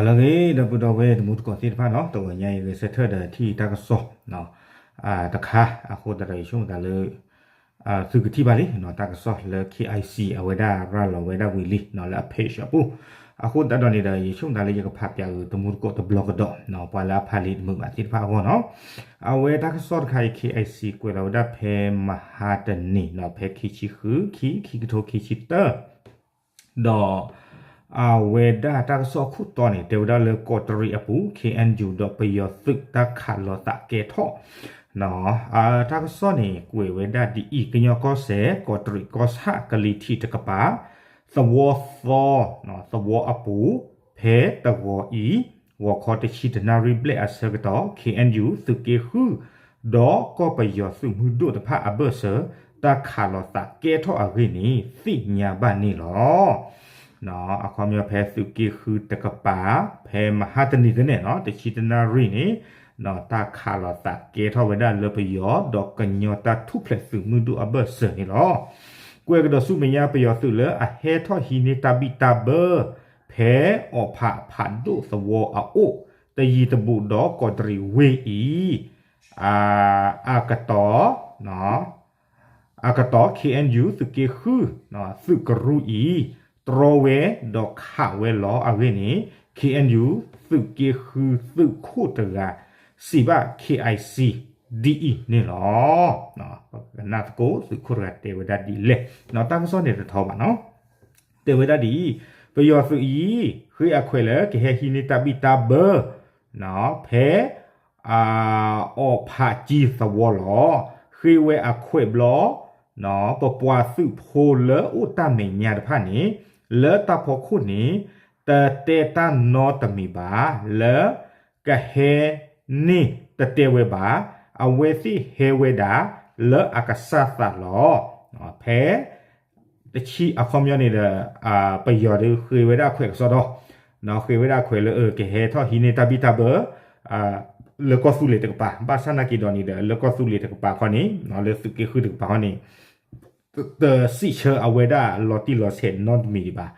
လၢအဂ့ၤ ဒီပုၢ်ဒီဝဲၢ်တံၤသကိးသ့ၣ်တဖၣ်နီၤ, တဂီၤညါအံၤဂဲၤဆၢထၢၣ်ဒီးထံၣ်တၢ်ကစီၣ်တခါအဃိသတးဒီး ယဆိကမိၣ်သးလၢ သုကထံၣ်ဘၣ်လံ တၢ်ကစီၣ်လၢ KIC အဝဲဒၣ်ရၤလီၤဝဲဒၣ်ဝံၤလံ လၢအ page အပူၤ, အဃိသတးဒီးန့ၣ်ဒီး ယဆိကမိၣ်သးလၢယကဖးပၠးဂ့ၤတံၤသကိးတဘျီကဒီး ပှၤလၢအဖးလံာ်တမုာ်ဘၣ်သ့ၣ်တဖၣ်အဂီၢ်နီၤ, အဝဲတၢ်ကစီၣ်တခါအံၤ KIC ကွဲးလီၤဝဲဒၣ်ဖဲမဟါတနံၤနီၤ ဖဲခံဆံဃု ခံ ခံကထိခံဆံတၢ ဒီး အဝဲဒၣ်တၢ်ကစီၣ်အခိၣ်တီန့ၣ် တဲဝဲဒၣ်လၢကီးတရံးအပူၤ KNU ဒီးပယီၤသုးတၢ်ခးလီၤသးကဲထီၣ် တၢ်ကစီၣ်န့ၣ် ကွဲးဝဲဒၣ်ဒ်အံၤ ကညီကီၢ်စဲၣ် ကီးတရံးကီၢ်ဆၣ် ကလံၤထံးတကပၤ သဝီသီ သဝီအပူၤ ဖဲတဂီၤအံၤ ဂီၤခီတဆံတနၣ်ရံၣ်ဘျဲၣ်အဆၢကတီၢ် KNU သုးက့ဃု ဒီးကီၢ်ပယီၤသုးမုၢ်ဒိၣ်တဖၣ်အဘၢၣ်စၢၤ တၢ်ခးလီၤသးကဲထီၣ်အဂ့ၢ်န့ၣ် သ့ၣ်ညါဘၣ်န့ၣ်လီၤ. အခီပညီဖဲသုးက့ဃုတကပၤ ဖဲမဟါတနံၤသ့ၣ်န့ၣ်နီၤ တဆံတနၣ်ရံၣ်န့ၣ် တၢ်ခးလီၤသးကဲထီၣ်ဝဲဒၣ်လၢပယီၤ ဒီးကညီတၢ်ထူၣ်ဖျဲးသုးမုၢ်ဒိၣ်အဘၢၣ်စၢၤန့ၣ်လီၤ. ကွဲးကဒီးဆူမဲာ်ညါပယီၤသုးလၢအဟဲထီၣ်ဟံးန့ၢ်တၢ်ဘံၣ်တၢ်ဘၢ ဖဲအီၣ်ဖးဖးဒိၣ်သဝီအအိၣ် တယံၤတဘူးဒီးကီးတရံးဝ့ၢ်အံၤ အကတီၢ် အကတီၢ် KNU သုးက့ဃု သုးကရူၢ်အံၤ တြီဝဲဒီးခးဝဲလီၤအဂ့ၢ်န့ၣ် KNU သုးက့ဃုသုးခိၣ်တဂၤ စံးဘၣ် KIC ဒ်အံၤန့ၣ်လီၤ. ပကနၢ်သကိးသုးခိၣ်တဂၤတဲဝဲဒၣ်ဒ်လဲၣ် တၢ်ကစီၣ်န့ၣ်တထီဘၣ်နီၤ တဲဝဲဒၣ်ဒ်အံၤ ပယီၤသုးအံၤ ဃ့အခွဲးလၢကဟဲဟံးန့ၢ်တၢ်ဘံၣ်တၢ်ဘၢ ဖဲ အီၣ်ဖးကၠံသဝီလီၤ. ဃ့ဝဲအခွဲးဘျီ ပပှၤသုးဖိလၢအိၣ်တၢ်မဲာ်ညါတဖၣ်န့ၣ် လၢတၢ်ဖီခိၣ်န့ၣ် တတဲတၢ်နီတမံၤဘၣ် လၢကဟဲန့ၣ်တတဲဝဲဘၣ်. အဝဲသ့ၣ်ဟဲဝဲဒၣ်လၢအကစၢ်သးလီၤ. ဖဲ တဆံအခီပညီန့ၣ်ဒီး ပယီၤဒုးဃ့ဝဲဒၣ်အခွဲးကစီဒီ ဃ့ဝဲဒၣ်အခွဲးလၢ ကဟဲထီၣ်ဟံးန့ၢ်တၢ်ဘံၣ်တၢ်ဘၢ လၢကီၢ်သူလ့ၤတကပၤ ဘၣ်ဆၣ်နာ်က့ၤဒီးန့ၣ်ဒီး လၢကီၢ်သူလ့ၤတကပၤခီန့ၣ် လၢသုးက့ဃုတကပၤခီန့ၣ် တစံးဆၢအဝဲဒၣ်လီၤတံၢ်လီၤဆဲးနီတမံၤဒံးဘၣ်.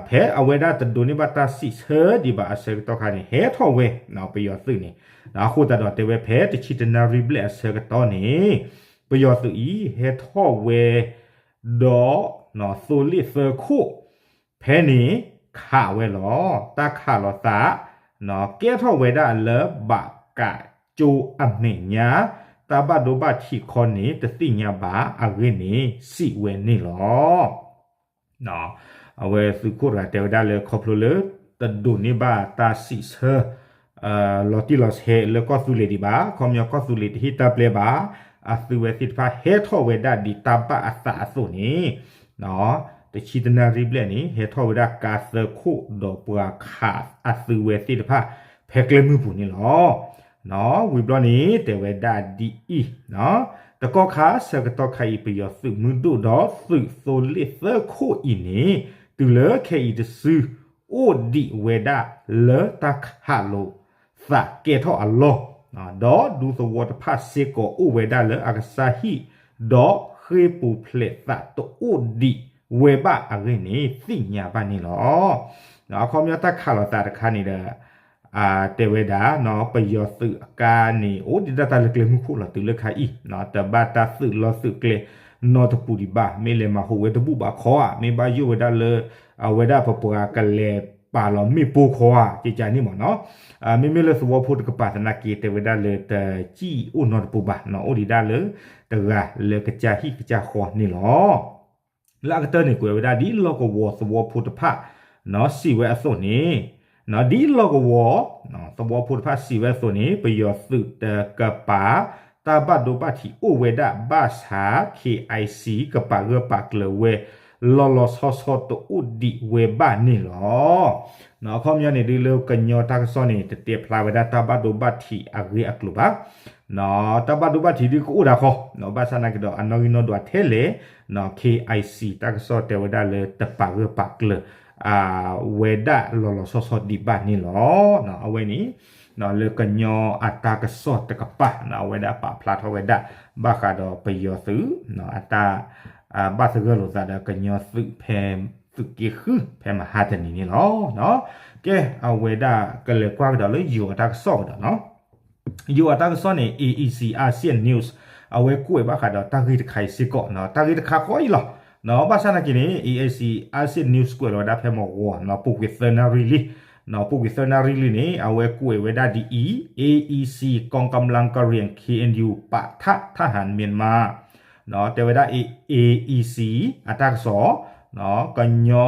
ဖဲအဝဲဒၣ်တဒိးန့ၢ်ဘၣ်တၢ်စံးဆၢဒံးဘၣ်အဆၢကတီၢ်ခါန့ၣ် ဟဲထီၣ်ဝဲ ပယီၤသုးန့ၣ် အဃိသတးဒီးတဲဝဲဖဲတဆံတနၣ်ရံၣ်ဘျဲၣ်အဆၢကတီၢ်န့ၣ် ပယီၤသုးအံၤဟဲထီၣ်ဝဲ ဒီး သိလ့ၣ်သၢခိၣ် ဖဲန့ၣ်ခးဝဲလီၤ. တၢ်ခးလီၤသး ကဲထီၣ်ဝဲဒၣ်လၢဘၣ်ကးကၠိအမဲာ်ညါ တၢ်ဘၣ်ဒိဘၣ်ထံးခီန့ၣ် တသ့ၣ်ညါဘၣ်အဂ့ၢ်န့ၣ် စံးဝဲန့ၣ်လီၤ. အဝဲသုးခိၣ်တဂၤတဲဝဲဒၣ်လၢခီဖျိလၢ တဒိးန့ၢ်ဘၣ်တၢ်စံးဆၢ လီၤတံၢ်လီၤဆဲးလၢကီၢ်သူလ့ၤဒံးဘၣ်, ခီပညီကီၢ်သူလ့ၤတဟ့ၣ်တၢ်ပျဲဘၣ်, အသုဝဲသ့ၣ်တဖၣ်ဟဲထီၣ်ဝဲဒၣ်ဒံးတၢ်ဘၣ်အသးအသိးန့ၣ်, တဆံတနၣ်ရံၣ်ဘျဲၣ်န့ၣ် ဟဲထီၣ်ဝဲဒၣ်ကါသၢခိၣ်ဒီးပှၤခးအသုဝဲသ့ၣ်တဖၣ် ဖဲကျဲမုၢ်ပူၤန့ၣ်လီၤ. ဝံၤဘျီန့ၣ် တဲဝဲဒၣ်ဒ်အံၤ, တကီၢ်ခါဆၢကတီၢ်ခါအံၤ ပယီၤသုးမုၢ်ဒိၣ်ဒီးသုးသိလ့ၣ်သၢခိၣ်အံၤန့ၣ် တုၤလၢခဲအံၤတစု အိၣ်ဒံးဝဲဒၣ်လၢတၢ်ခးလိာ်သးကဲထီၣ်အလီၢ်, ဒီးဒူသဝီတဖၣ်စ့ၢ်ကီးအိၣ်ဝဲဒၣ်လၢအကစၢ်ဟံၣ်, ဒီးဃ့ၢ်ပူၤဖျဲးသးတအိၣ်ဒံးဝဲဘၣ်အဂ့ၢ်န့ၣ် သ့ၣ်ညါဘၣ်န့ၣ်လီၤ. အခီပညီတၢ်ခးလိာ်သးတခါန့ၣ်ဒီး တဲဝဲဒၣ် ပယီၤသုးအကါန့ၣ် အိၣ်ဒံးဒၣ်တၢ်လၢကျဲမုၢ်ခိၣ်လီၤ တုၤလၢခါအံၤ, တဘၣ်တၢ်သုးလီၢ်သုးကျဲနီတပူၤဒံးဘၣ်, မ့ၢ်လဲၤမၤဟူးဝဲတဘူၣ်ဘၣ်ခီဧါ, မ့ၢ်ဘၣ်ယိၣ်ဝဲဒၣ်လၢ အဝဲဒၣ်ပပှၤကလဲၤပာ်လီၤမ့ၣ်ပိၢ်ခီဧါ, ကကန့ၣ်မ့ၢ်နီၤ, မ့မ့ၢ်လၢသဝီဖိတကပၤသနာ်က့ တဲဝဲဒၣ်လၢတစံၣ်အိၣ်နီတပူၤဘၣ်, အိၣ်ဒံးဒၣ်လၢတဂၤလၢကစၢ်ဟံၣ်ကစၢ်ဃီန့ၣ်လီၤ. လၢအကတၢၢ်န့ၣ် ကွဲးဝဲဒၣ်ဒ်လီၢ်ကဝီၤသဝီဖိတဖၣ် စံးဝဲအသိးန့ၣ်, ဒ်လီၢ်ကဝီၤ သဝီဖိတဖၣ်စံးဝဲအသိးန့ၣ် ပယီၤသုးတကပၤ တၢ်ဘၣ်ဒိဘၣ်ထံးအိၣ်ဝဲဒၣ်ဘၣ်ဆၣ် KIC ကပာ်ဂၢၢ်ပာ်ကျၢၤဝဲ လီၤလီၤဆီဆီတအိၣ်ဒံးဝဲဘၣ်န့ၣ်လီၤ. အခီပညီန့ၣ် ဒ်လၢကညီတၢ်ကစီၣ်န့ၣ် တတဲဖျါဝဲဒၣ်တၢ်ဘၣ်ဒိဘၣ်ထံးအဂ့ၢ်အကျိၤဘၣ် တၢ်ဘၣ်ဒိဘၣ်ထံးဒ်ကအိၣ်ဒၣ်ဃီ, ဘၣ်ဆၣ်သနာ်က့ဒီး အနီၣ်ဂံၢ်နီၣ်ဒွးထဲလဲၣ်, KIC တၢ်ကစီၣ်တဲဝဲဒၣ်လၢတပာ်ဂၢၢ်ပာ်ကျၢၤ ဝဲဒၣ်လီၤလီၤဆီဆီဒံးဘၣ်န့ၣ်လီၤ. အဝဲန့ၣ် လၢကညီအတၢ်ကစီၣ်တကပၤ အဝဲဒၣ်ပာ်ဖျါထီၣ်ဝဲဒၣ် ဘၣ်ဃးဒီးပယီၤသုး အတၢ် ဘၣ်သဂၢၢ်လိာ်သးဒီးကညီသုးဖဲ သုးက့ဃု ဖဲမဟါတနံၤန့ၣ်လီၤ. ကဲ အဝဲဒၣ်ကလဲၤကွၢ်ကဒီးလၢယိၤအတၢ်ကစီၣ်ကဒီးနီၤ. ယိၤအတၢ်ကစီၣ်န့ၣ် A E C Asian News အဝဲကွဲးဘၣ်ဃးဒီးတၢ်ဂ့ၢ်တခါအံၤစ့ၢ်ကီးနီၤ, တၢ်ဂ့ၢ်တခါဃီအံၤလီၤ. ဘၣ်ဆၣ်နာ်က့န့ၣ် A E C Asian News ကွဲးလီၤဝဲဒၣ်ဖဲမုၢ်ဂီၤနီၤ, ပူၤကွံာ်သၢနၣ်ရံၣ်လံ, ပူၤကွံာ်သၢနၣ်ရံၣ်လံန့ၣ် အဝဲကွဲးဝဲဒၣ်ဒ်အံၤ, A E C กองกำลังกะเหรี่ยง K N U ปะทะทหารเมียนมา တဲဝဲဒၣ် A E C အတၢ်ကစီၣ်, ကညီ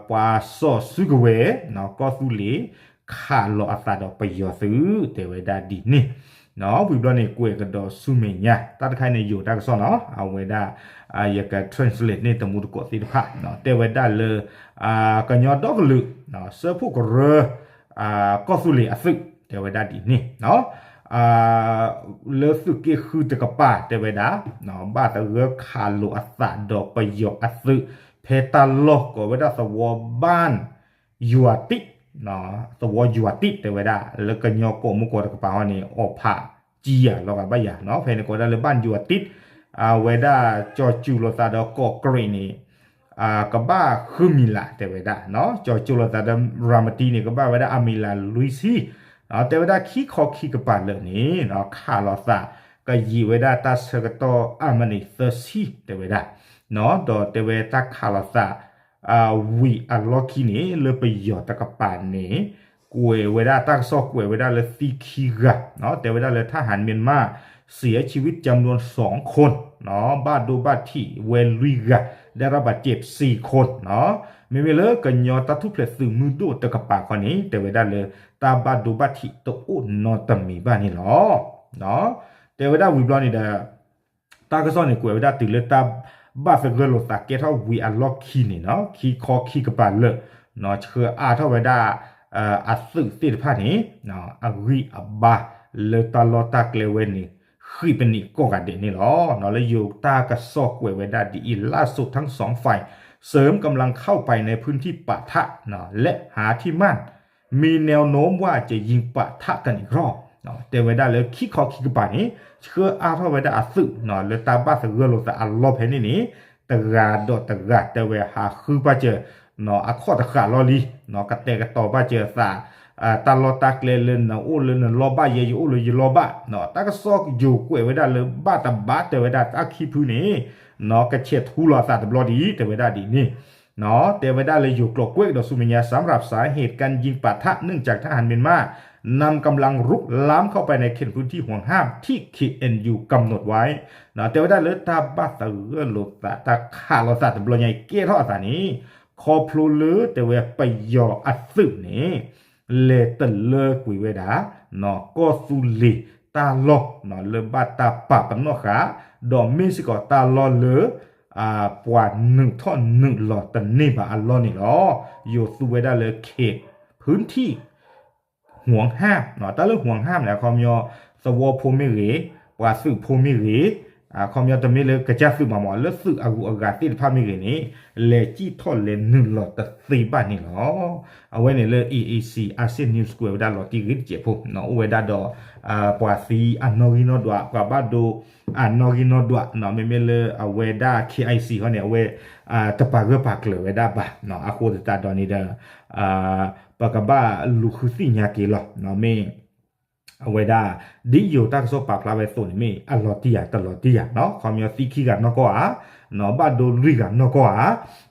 ပှၤစီၤစုကဝဲၤ ကီၢ်သူလ့ၤ ခးလီၤအသးဒီးပယီၤသုး တဲဝဲဒၣ်ဒ်န့ၣ်. ဝံၤဘျီန့ၣ် ကွဲးကဒီးဆူမဲာ်ညါ တၢ်တခါန့ၣ် ယိၤတၢ်ကစီၣ်နီၤ, အဝဲဒၣ် ယက translate န့ၢ်တမူတကိးသ့ၣ်တဖၣ် တဲဝဲဒၣ်လၢ ကညီဒီကလုာ် စၢဖှိၣ်ကရၢ ကီၢ်သူလ့ၤအသုး တဲဝဲဒၣ်ဒ်န့ၣ် လၢသုးက့ဃုတကပၤ တဲဝဲဒၣ် ဘၣ်သဂၢၢ်ခးလိာ်အသးဒီးပယီၤအသုး ဖဲတၢ်လီၢ်ကိးဝဲဒၣ်သဝီဘၣ်ယွၤတံး, သဝီယွၤတံး တဲဝဲဒၣ် လၢကညီကိးမုၢ်ကိးတကပၤဟီန့ၣ် အီၣ်ဖးကံယၤလီၤဂာ်ဘၣ်ယၤနီၤ, ဖဲန့ၣ်ကိးဝဲဒၣ်လၢဘၣ်ယွၤတံး, အဝဲဒၣ် ကၠီၤစူၤလိာ်သးဒီးကီးကြံးန့ၣ် ကဘၣ်ဃုမံၤလး တဲဝဲဒၣ်, ကၠီၤစူၤလိာ်သးဒီးရၤမတံန့ၣ် ကဘၣ်ဝဲဒၣ်အမံၤလးလွံၢ်ဆံ, တဲဝဲဒၣ်ခံခီခံကပၤလၢာ်န့ၣ် ခးလိာ်သး ကယံာ်ဝဲဒၣ်တၢ်ဆၢကတီၢ်အါမးန့ၣ်သၢဆံ တဲဝဲဒၣ်, ဒီးတဲဝဲတၢ်ခးလိာ်သး ဝံၤအလီၢ်ခံန့ၣ် လၢပယီၤတကပၤန့ၣ် ကွဲးဝဲဒၣ်တၢ်ကစီၣ်ကွဲးဝဲဒၣ်လၢသံခံဂၤ, တဲဝဲဒၣ်လၢ ทหารเมียนมา เสียชีวิตจำนวนสองคน ဘၣ်ဒိဘၣ်ထံးဝဲလွံၢ်ဂၤ ได้รับบาดเจ็บสี่คน မ့မ့ၢ်လၢကညီတၢ်ထူၣ်ဖျဲးသုးမုၢ်ဒိၣ်တကပၤခီန့ၣ် တဲဝဲဒၣ်လၢ တၢ်ဘၣ်ဒိဘၣ်ထံးတအိၣ်နီတမံၤဘၣ်န့ၣ်လီၤ. တဲဝဲဒၣ်ဝံၤဘျီန့ၣ်ဒီး တၢ်ကစီၣ်န့ၣ် ကွဲးဝဲဒၣ်တုၤလၢတၢ်ဘၣ်သဂၢၢ်လိာ်သးကဲထီၣ်ဝံၤအလီၢ်ခံန့ၣ်နီၤ, ခံခီခံကပၤလၢာ် ဆှၢအါထီၣ်ဝဲဒၣ် အသုးသ့ၣ်တဖၣ်န့ၣ် အဂံၢ်အဘါလၢတၢ်လီၢ်တၢ်ကျဲဝဲန့ၣ် ဃံးပနံးကိးဂၤဒဲးန့ၣ်လီၤ. လၢယိၤတၢ်ကစီၣ်ကွဲးဝဲဒၣ်ဒ်အံၤ ล่าสุดทั้งสองฝ่ายเสริมกำลังเข้าไปในพื้นที่ปะทะ และหาที่มั่น มีแนวโน้มว่าจะยิงปะทะกันอีกรอบ တဲဝဲဒၣ်လၢခံခီခံကပၤန့ၣ် ဆှၢအါထီၣ်ဝဲဒၣ်အသုး လၢတၢ်ဘၣ်သဂၢၢ်လိာ်သးအလီၢ်ဖဲန့ၣ်န့ၣ် တဂၤဒီးတဂၤ တဲဝဲဟးဃုပာ်စၢၤ အခီၣ်တဃာ်လီၢ်လံ ကတဲာ်ကတီၤပာ်စၢၤအသး တၢ်လီၢ်တၢ်ကျဲလၢနအိၣ်လၢနလီၢ်ဘၣ် ယဲယအိၣ်လၢယလီၢ်ဘၣ် တၢ်ကစီၣ်ယိၤကွဲးဝဲဒၣ်လၢဘၣ်တဘၣ် တဲဝဲဒၣ်တၢ်ခံဖုန့ၣ် ကဆဲးထူလီၤအသးတဘျီဒ်အံၤ တဲဝဲဒၣ်ဒ်န့ၣ် တဲဝဲဒၣ်လၢယိၤကျိာ်ကွဲးကဒီးဆူမဲာ်ညါ สำหรับสาเหตุการยิงปะทะ เนื่องจากทหารเมียนมานำกำลังรุกล้ำเข้าไปในเขตพื้นที่ห่วงห้ามที่ เคเอ็นยู กำหนดไว้ တဲဝဲဒၣ်လၢတၢ်ဘၣ်သဂၢၢ်လိာ်သး တၢ်ခးလိာ်သးတဘျီညါအံၤ ကဲထီၣ်အသးန့ၣ် ခီဖျိလၢတဲဝဲပယီၤအသုးန့ၣ် လဲၤတလၢကွံာ်ဝဲဒၣ် ကီၢ်သူလ့ၤတၢ်လီၢ် လၢဘၣ်တၢ်ပာ်ပနီၣ်ဃာ် ဒီးမ့ၢ်စ့ၢ်ကီးတၢ်လီၢ်လၢ ပှၤနုာ်ထီၣ်နုာ်လီၤတန့ၢ်ဘၣ်အလီၢ်န့ၣ်လီၤ. ယိၤသူဝဲဒၣ်လၢ เคเอ็นยู พื้นที่ ห่วงห้าม တၢ်လၢ ห่วงห้าม န့ၣ် အခီပညီ သဝီဖိမ့ၢ်ဂ့ၤ, ပှၤသုးဖိမ့ၢ်ဂ့ၤ, အခီပညီတမ့ၢ်လၢကစၢ်သုးမးမး လၢသုးအဂုၤအဂၤသ့ၣ်တဖၣ်မ့ၢ်ဂ့ၤန့ၣ် လဲၤစံၣ်ထီၣ်လဲၤနုာ်လီၤတသ့ဘၣ်န့ၣ်လီၤ. အဝဲန့ၣ်လၢ A A C Asian News ကွဲးဝဲဒၣ်လီၤတံၢ်ဂ့ၤတစဲးဖိ အိၣ်ဝဲဒၣ်ဒီး ပှၤသံအနီၣ်ဂံၢ်နီၣ်ဒွး ပှၤဘၣ်ဒိအနီၣ်ဂံၢ်နီၣ်ဒွး မ့မ့ၢ်လၢအဝဲဒၣ် K I C ဟီန့ၣ် အဝဲ တပာ်ဂၢၢ်ပာ်ကျၢၤဝဲဒၣ်ဘၣ်. အဃိသတးဒီးန့ၣ်ဒီး ပကဘၣ်လူၤဃုသ့ၣ်ညါက့ၤလီၤ. မ့ၢ် အဝဲဒၣ် ဒ်ယိၤတၢ်ကစီၣ်ပာ်ဖျါဝဲအသိးန့ၣ် မ့ၢ်အလီၤတံၢ်ဧါ တလီၤတံၢ်ဧါ, ခီပညီသံခံဂၤနီၢ်ကီၢ်ဧါ, ဘၣ်ဒိလွံၢ်ဂၤနီၢ်ကီၢ်ဧါ,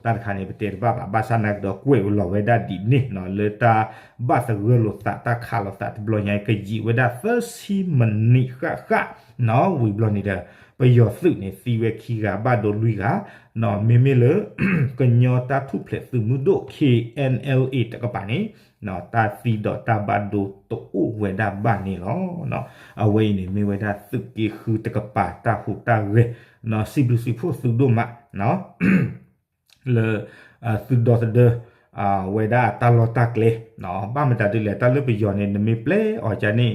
တၢ်တခါန့ၣ် ပတဲတဘၣ်ဘၣ်. ဘၣ်ဆၣ်နာ်က့ဒီးကွဲးလီၤဝဲဒၣ်ဒ်န့ၣ် လၢတၢ်ဘၣ်သဂၢၢ်လိာ်သး တၢ်ခးလိာ်သးတဘျီညါအံၤ ကယံာ်ဝဲဒၣ်သၢဆံမံးနံးဃၣ်ဃၣ် ဝံၤဘျီန့ၣ်ဒီး ပယီၤသုးန့ၣ် သံဝဲခံဂၤ ဘၣ်ဒိလွံၢ်ဂၤ, မ့မ့ၢ်လၢ ကညီတၢ်ထူၣ်ဖျဲးသုးမုၢ်ဒိၣ် K N L A တကပၤန့ၣ် တၢ်သံဒီးတၢ်ဘၣ်ဒိတအိၣ်ဝဲဒၣ်ဘၣ်န့ၣ်လီၤ. အဝဲအံၤန့ၣ် မ့ၢ်ဝဲဒၣ်သုးက့ဃုတကပၤ တၢ်ဟူးတၢ်ဂဲၤ စံးဘျုးစံးဖှိၣ်သုဒိၣ်မး လၢ သုဒီသဒၢ ဝဲဒၣ်တၢ်လီၢ်တၢ်ကျဲ ဘၣ်မတၤဒ်လဲၣ် တၢ်လၢပယီၤန့ၣ် နမ့ၢ်ပျဲအီၤကန့ၣ်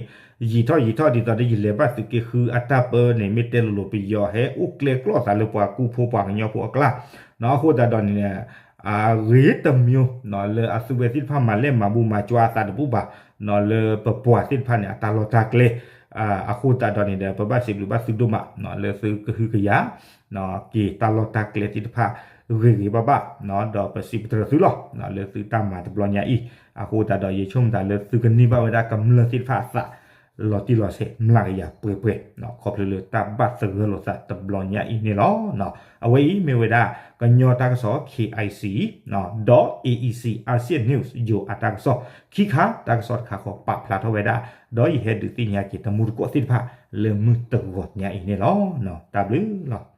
ယံာ်ထီၣ်ယံာ်ထီၣ်ဒ်သိးဒီး ယလဲၤဘၣ်သုးက့ဃုအတၢ်ပၢန့ၣ် မ့ၢ်တဲလိၤလိၤ ပယီၤဟဲအိၣ်ကျဲကျီသးလၢပှၤကူၣ်ဖိပှၤကညီဖိအကျါ အဃိသတးဒီးန့ၣ် အဂ့ၤတမံၤ လၢအသုဝဲသ့ၣ်တဖၣ်မၤလဲၢ်မၤဘူၣ်မၤကွၢ်အသးတဘူၣ်ဘၣ် လၢပပှၤသ့ၣ်တဖၣ်န့ၣ် အတၢ်လီၢ်တၢ်ကျဲ အဃိသတးဒီးန့ၣ်ဒီး ပဘၣ်စံးဘျုးဘၣ်သုဒိၣ်မး လၢသုကဟုကယာ် က့ၤတၢ်လီၢ်တၢ်ကျဲသ့ၣ်တဖၣ် ဂ့ၤဂ့ၤဘၣ်ဘၣ် ဒီးပစံးပတြၢၤသုလီၤ လၢသုတၢ်မၤတဘျီညါအံၤ အဃိသတးဒီး ယဆိကမိၣ်သးလၢသုကန့ၢ်ဘၣ်ဝဲဒၣ်ကမျၢၢ်သ့ၣ်တဖၣ်အသး လီၤတံၢ်လီၤဆဲး မျးကယၤပှဲၤပှဲၤ ခီဖျိလၢတၢ်ဘၣ်သဂၢၢ်လိာ်သးတဘျီညါအံၤန့ၣ်လီၤ. အဝဲအံၤမ့ၢ်ဝဲဒၣ် ကညီတၢ်ကစီၣ် K I C ဒီး A E C Asian News ယိၤအတၢ်ကစီၣ် ခံခါတၢ်ကစီၣ်တခါဃီပာ်ဖျါထီၣ်ဝဲဒၣ် ဒီးယဟဲဒုးသ့ၣ်ညါက့ၤတမူတကိးသ့ၣ်တဖၣ် လၢမုၢ်တဂီၤညါအံၤန့ၣ်လီၤ. တၢ်ဘျုးလီၤ.